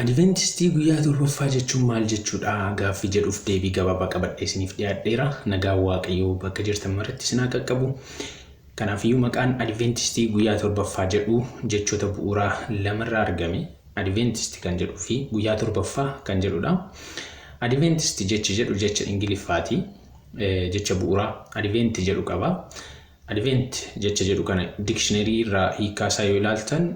Adventistii guyyaa torbaffaa jechuun maal jechuudha gaaffii jedhuuf deebii gabaabaa qabadhee isiniif dhiyaadheera. Nagaan Waaqayyoo bakka jirtan maratti isin haa qaqqabu. Kanaafiyyuu maqaan Adventistii guyyaa torbaffaa jedhu jechoota bu'uuraa lamarraa argame. Adventist kan jedhuu fi guyyaa torbaffaa kan jedhudha. Adventist jechi jedhu jecha Ingiliffaati. Jecha bu'uuraa Advent jedhu qaba. Advent jecha jedhu kana dictionary irraa hiikkaa isaa yoo ilaaltan,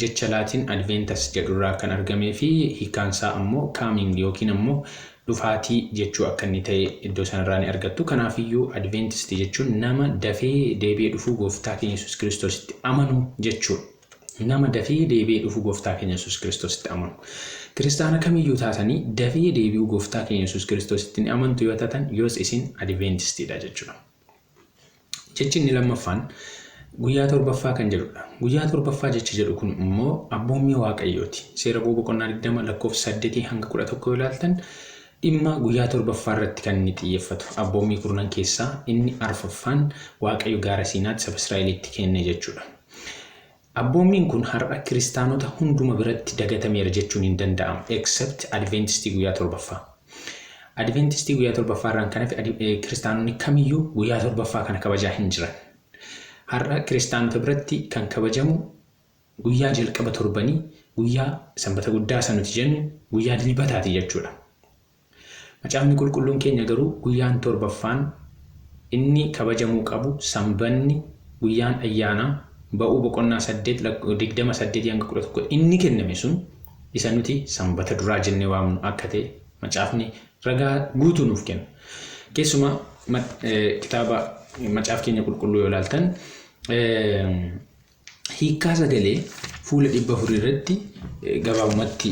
jecha Laatiin adventus jedhurraa kan argamee fi hiikkaan isaa ammoo coming yookiin ammoo dhufaatii jechuu akka inni ta'e iddoo sanarraa ni argattu. Kanaafiyyuu Adventist jechuun nama dafee deebi'ee dhufuu gooftaa keenya Yesuus Kiristoositti amanu jechuudha. Nama dafee deebi'ee dhufuu gooftaa keenya Yesuus Kiristoositti amanu. Kiristaana kamiyyuu taatanii dafee deebi'uu gooftaa keenya Yesuus Kiristoositti ni amantu yoo taatan, yoos isin Adventistiidha jechuudha. Jechi inni lammaffaan guyyaa torbaffaa kan jedhudha. Guyyaa torbaffaa jechi jedhu kun immoo abboommii Waaqayyooti. Seera Ba'uu boqonnaa 20 lakkoofsa 8 hanga 11 yoo ilaaltan, dhimma guyyaa torbaffaa irratti kan inni xiyyeeffatu. Abboommii kurnan keessaa inni arfaffaan Waaqayyo gaara Siinaatti saba Israa'elitti kenne jechuudha. Abboommiin kun har'a kiristaanota hunduma biratti dagatameera jechuun hin danda'amu, except Adventistii guyyaa torbaffaa. Adventistii guyyaa torbaffaa irraan kan hafe kiristaanonni kamiyyuu guyyaa torbaffaa kana kabajaa hin jiran. Har'a kiristaanota biratti kan kabajamu guyyaa jalqaba torbanii, guyyaa sanbata guddaa isa nuti jennu, guyyaa dilbataati jechuudha. Macaafni Qulqulluun keenya garuu guyyaan torbaffaan inni kabajamuu qabu, sanbanni, guyyaan ayyaanaa, Ba'uu boqonnaa 8 lak 20 8-11 inni kenname sun isa nuti sanbata duraa jennee waamnu akka ta'e macaafni ragaa guutuu nuuf kenna. Keessumaa kitaaba macaaf keenya qulqulluu yoo ilaaltan, hiikkaa sagalee fuula 400 irratti gabaabumatti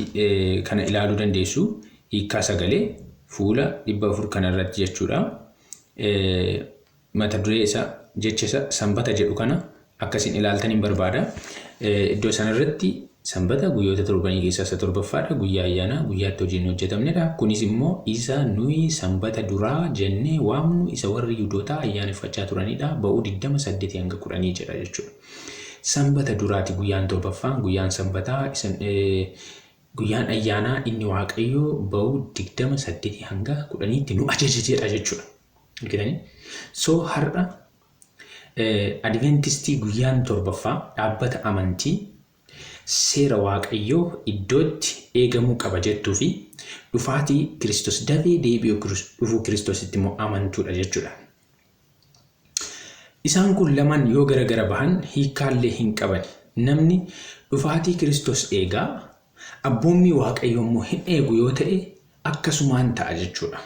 kana ilaaluu dandeessu. Hiikkaa sagalee fuula 400 kana irratti jechuudha. Mata duree isa jecha isa sanbata jedhu kana akkasiin ilaaltan hin barbaada. Iddoo sana irratti sanbata guyyoota torbanii keessaa isa torbaffaadha. Guyyaa ayyaanaa, guyyaatti hojiin hojjetamnedha. Kunis immoo isa nuyi sanbata duraa jennee waamnu, isa warri Yihudootaa ayyaaneffachaa turanidha. Ba'uu 20 8 hanga 10 jedha jechuudha. Sanbata duraati guyyaan torbaffaan, guyyaan sanbataa, isa guyyaan ayyaanaa inni Waaqayyo Ba'uu 20 8 hanga 10tti nu ajaje jedha jechuudha. Argitanii? So har'a Adventistii guyyaan torbaffaa dhaabbata amantii seera Waaqayyoo iddootti eegamuu qaba jettuu fi dhufaatii Kiristoos, dafee deebi'uu dhufuu Kiristoositti immoo amantuudha jechuudha. Isaan kun lamaan yoo gara gara bahan hiikkaallee hin qabani. Namni dhufaatii Kiristoos eegaa, abboommii Waaqayyoo immoo hin eegu yoo ta'e, akkasumaan ta'a jechuudha.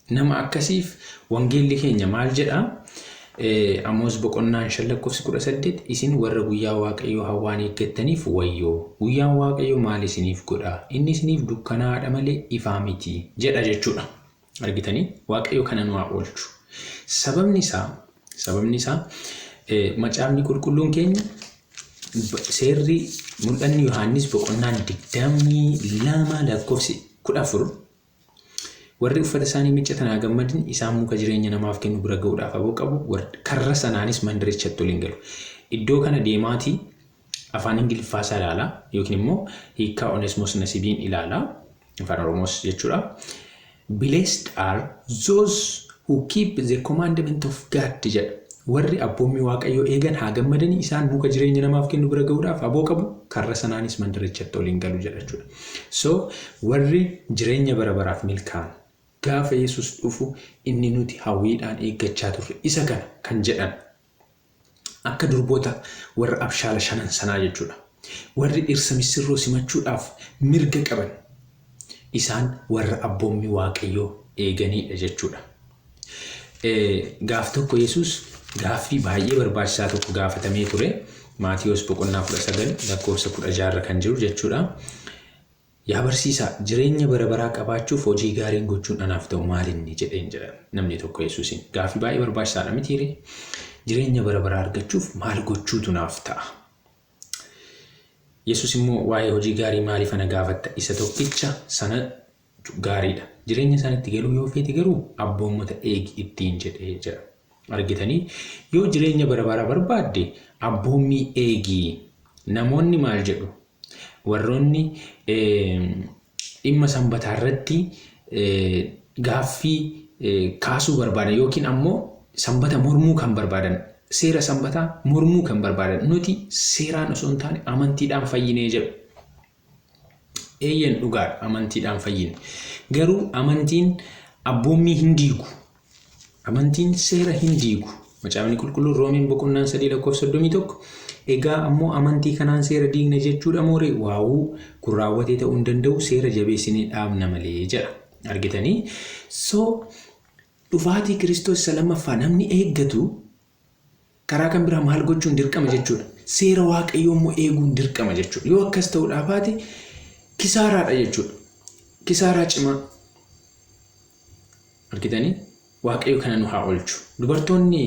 Nama akkasiif wangeelli keenya maal jedha? Amoos boqonnaan 5 lakkoofsi 18, "Isin warra guyyaa Waaqayyoo hawwaan eeggattaniif wayyoo! Guyyaan Waaqayyoo maal isiniif godha? Inni isiniif dukkanaa'aadha malee ifaa miti" jedha jechuudha. Argitanii? Waaqayyo kana nu haa oolchu. Sababni isaa macaafni qulqulluun keenya, seerri mul'anni Yohaannis boqonnaan 22 lakkoofsi 14, "Warri uffata isaanii miiccatan haa gammadan, isaan muka jireenya namaaf kennu bira ga'uudhaaf aboo qabu, karra sanaanis mandarichatti ol hin galu." Iddoo kana deemaatii afaan Ingiliffaa isaa ilaalaa yookiin immoo hiikkaa Onesmos Nasibiin ilaalaa, afaan Oromoos jechuudha. "Blessed are those who keep the commandment of God" jedha. Warri abboommii Waaqayyoo eegan haa gammadanii, isaan muka jireenya namaaf kennu bira ga'uudhaaf aboo qabu, karra sanaanis mandarichatti ol hin galu jedha jechuudha. So warri jireenya bara baraaf milkaa'an, gaafa Yesus dhufu inni nuti hawwiidhaan eeggachaa turre isa kana kan jedhan, akka durboota warra abshaala shanan sanaa jechuudha. Warri dhirsa missirroo simachuudhaaf mirga qaban isaan warra abboommii Waaqayyoo eeganidha jechuudha. Gaaf tokko Yesus gaaffii baay'ee barbaachisaa tokko gaafatamee ture. Maatiyos boqonnaa 19 lakkoofsa 16 irra kan jiru jechuudha. "Yaa barsiisaa, jireenya bara baraa qabaachuuf hojii gaariin gochuun anaaf ta'u maalinni?" jedheen jedha namni tokko Yesuusiin. Gaaffii baay'ee barbaachisaadha mitiiree? Jireenya bara baraa argachuuf maal gochuutu naaf ta'a? Yesus immoo, "Waa'ee hojii gaarii maaliif ana gaafatta? Isa tokkicha sana gaariidha. Jireenya isaanitti galuu yoo feete garuu abboommota eegi" ittiin jedhee jira. Argitanii, yoo jireenya bara baraa barbaadde abboommii eegi. Namoonni maal jedhu? Warroonni dhimma sanbataa irratti gaaffii kaasuu barbaadan yookiin ammoo sanbata mormuu kan barbaadan, seera sanbataa mormuu kan barbaadan, nuti seeraan osoo hin taane amantiidhaan fayyinee jedhu. Eeyyeen, dhugaadha, amantiidhaan fayyine. Garuu amantiin abboommii hin diigu. Amantiin seera hin diigu. Macaafni Qulqulluun Roomeen boqonnaan 3 lakkoofsa 31, "Egaa ammoo amantii kanaan seera diigna jechuudha mooree? Waawuu, kun raawwatee ta'uu hin danda'u, seera jabeessinee dhaabna malee," jedha. Argitanii? So dhufaatii Kiristoos isa lammaffaa namni eeggatu karaa kan biraa maal gochuun dirqama jechuudha? Seera Waaqayyoo immoo eeguun dirqama jechuudha. Yoo akkas ta'uudhaa baate kisaaraadha jechuudha. Kisaaraa cimaa. Argitanii? Waaqayyo kana nu haa oolchu. Dubartoonni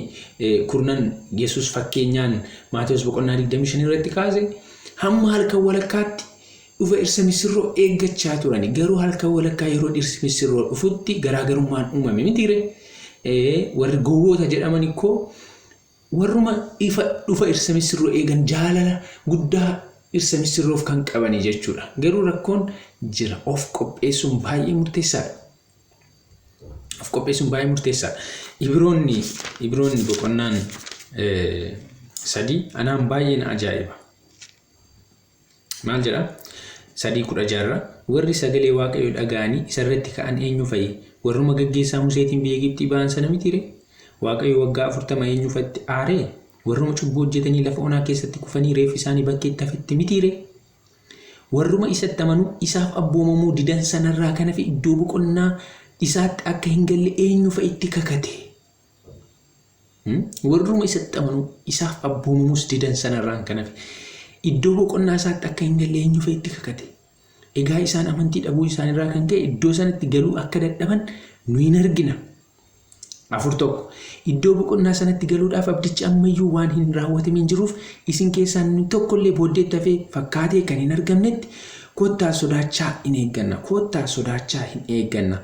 kurnan Yesuus fakkeenyaan Maatewos boqonnaa 25 irratti kaase hamma halkan walakkaatti dhufa dhirsa misirroo eeggachaa turani. Garuu halkan walakkaa yeroo dhirsi misirroo dhufutti garaagarummaan uumame mitiire. Warri gowwoota jedhaman ikkoo warruma ifa dhufa dhirsa misirroo eegan, jaalala guddaa dhirsa misirroof kan qabani jechuudha. Garuu rakkoon jira. Of qopheessuun baay'ee murteessaadha. Of qopheessuun baay'ee murteessaadha. Ibroonni boqonnaan 3 anaan baay'ee na ajaa'iba. Maal jedha? 3:16rra, "Warri sagalee Waaqayyoo dhaga'anii isarratti ka'an eenyu fa'i? Warruma gaggeessaa Museetiin biyya Gibxii ba'an sana mitiire? Waaqayyo waggaa 40 eenyufatti aaree? Warruma cubbuu hojjetanii lafa onaa keessatti kufanii reeffi isaanii bakkeetti hafetti mitiire? Warruma isatti amanuu isaaf abboomamuu didan sanarraa kan hafe iddoo boqonnaa isaatti akka hin galle eenyu fa'itti kakate?" Warruma isatti amanuu isaaf abboomamuus didan sanarraan kan hafe iddoo boqonnaa isaatti akka hin galle eenyu fa'itti kakate? Egaa isaan amantii dhabuu isaaniirraa kan ka'e iddoo sanatti galuu akka dadhaban nu hin argina. 4:1. Iddoo boqonnaa sanatti galuudhaaf abdichi ammayyuu waan hin raawwatamiin jiruuf, isin keessaa namni tokkollee booddeetti hafee fakkaatee kan hin argamnetti kottaa sodaachaa hin eegganna. Kottaa sodaachaa hin eegganna.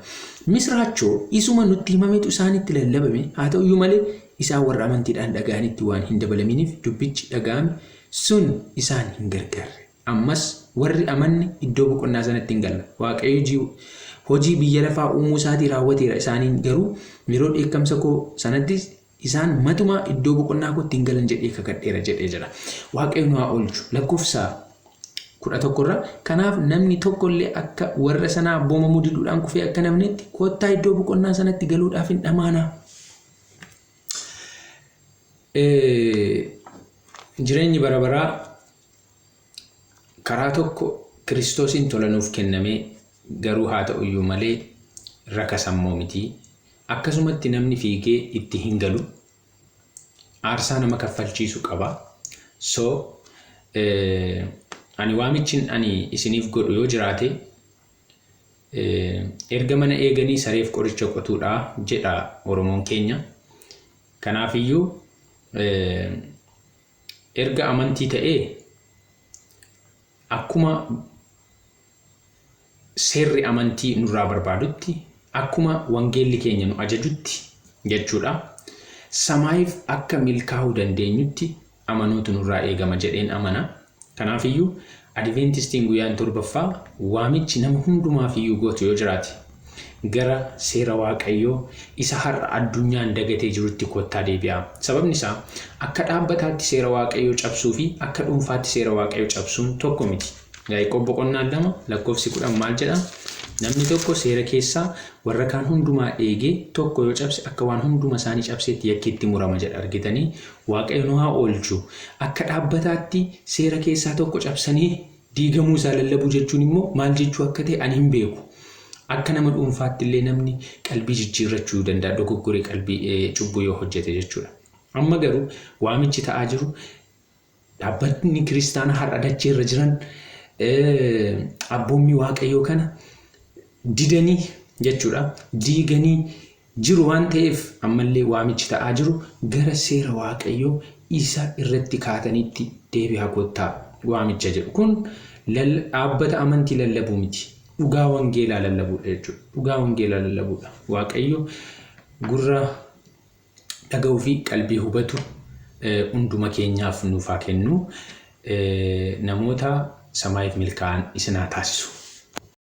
Misraachoo isuma nutti himametu isaanitti lallabame, haa ta'uyyuu malee isaan warra amantiidhaan dhaga'anitti waan hin dabalaminiif dubbichi dhaga'ame sun isaan hin gargaarre. Ammas warri amanne iddoo boqonnaa sanatti hin galla. Waaqayyo hojii biyya lafaa uumuu isaatii raawwateera, isaaniin garuu, "Yeroo dheekkamsa koo sanatti isaan matumaa iddoo boqonnaa kootti hin galan jedhee kakadheera" jedhee jira. Waaqayyo nu haa oolchu. Lakkoofsa 11 irra, "Kanaaf namni tokko illee akka warra sanaa abboomamuu diduudhaan kufee akka namnetti kottaa iddoo boqonnaa sanatti galuudhaaf hin dhamaanaa." Jireenyi bara baraa karaa tokko Kiristoosiin tola nuuf kennamee, garuu haa ta'uyyuu malee rakasammoo miti. Akkasumatti namni fiigee itti hin galu. Aarsaa nama kaffalchiisu qaba. So ani waamichin ani isiniif godhu yoo jiraate, erga mana eeganii sareef qoricha qotuudha jedha Oromoon keenya. Kanaafiyyuu erga amantii ta'ee akkuma seerri amantii nurraa barbaadutti, akkuma wangeelli keenya nu ajajutti jechuudha. Samaayiif akka milkaa'uu dandeenyutti amanuutu nurraa eegama jedheen amana. Kanaafiyyuu Adventistiin guyyaan torbaffaa waamichi nama hundumaafiyyuu gootu yoo jiraate, gara seera Waaqayyoo isa har'a addunyaan dagatee jirutti kottaa deebi'aa. Sababni isaa akka dhaabbataatti seera Waaqayyoo cabsuu fi akka dhuunfaatti seera Waaqayyoo cabsuun tokko miti. Yaaqoob boqonnaan 2 lakkoofsi 10 maal jedha? "Namni tokko seera keessaa warra kaan hundumaa eegee tokko yoo cabse, akka waan hunduma isaanii cabseetti yakki itti murama" jedha. Argitanii? Waaqayyo nu haa oolchu. Akka dhaabbataatti seera keessaa tokko cabsanii diigamuu isaa lallabuu jechuun immoo maal jechuu akka ta'e ani hin beeku. Akka nama dhuunfaatti illee namni qalbii jijjiirrachuu danda'a, dogoggoree qalbii cubbuu yoo hojjete jechuudha. Amma garuu waamichi ta'aa jiru, dhaabbatni kiristaanaa har'a dachee irra jiran abboommii Waaqayyoo kana didanii jechuudha, diiganii jiru waan ta'eef, ammallee waamichi ta'aa jiru gara seera Waaqayyoo isa irratti kaatanitti deebi'aa kottaa waamicha jedhu. Kun dhaabbata amantii lallabuu miti. Dhugaa wangeelaa lallabuudha jechuudha. Dhugaa wangeelaa lallabuudha. Waaqayyo gurra dhaga'uu fi qalbii hubatu hunduma keenyaaf nuuf haa kennu. Namoota Samaayiif milkaa'an isin haa taasisu.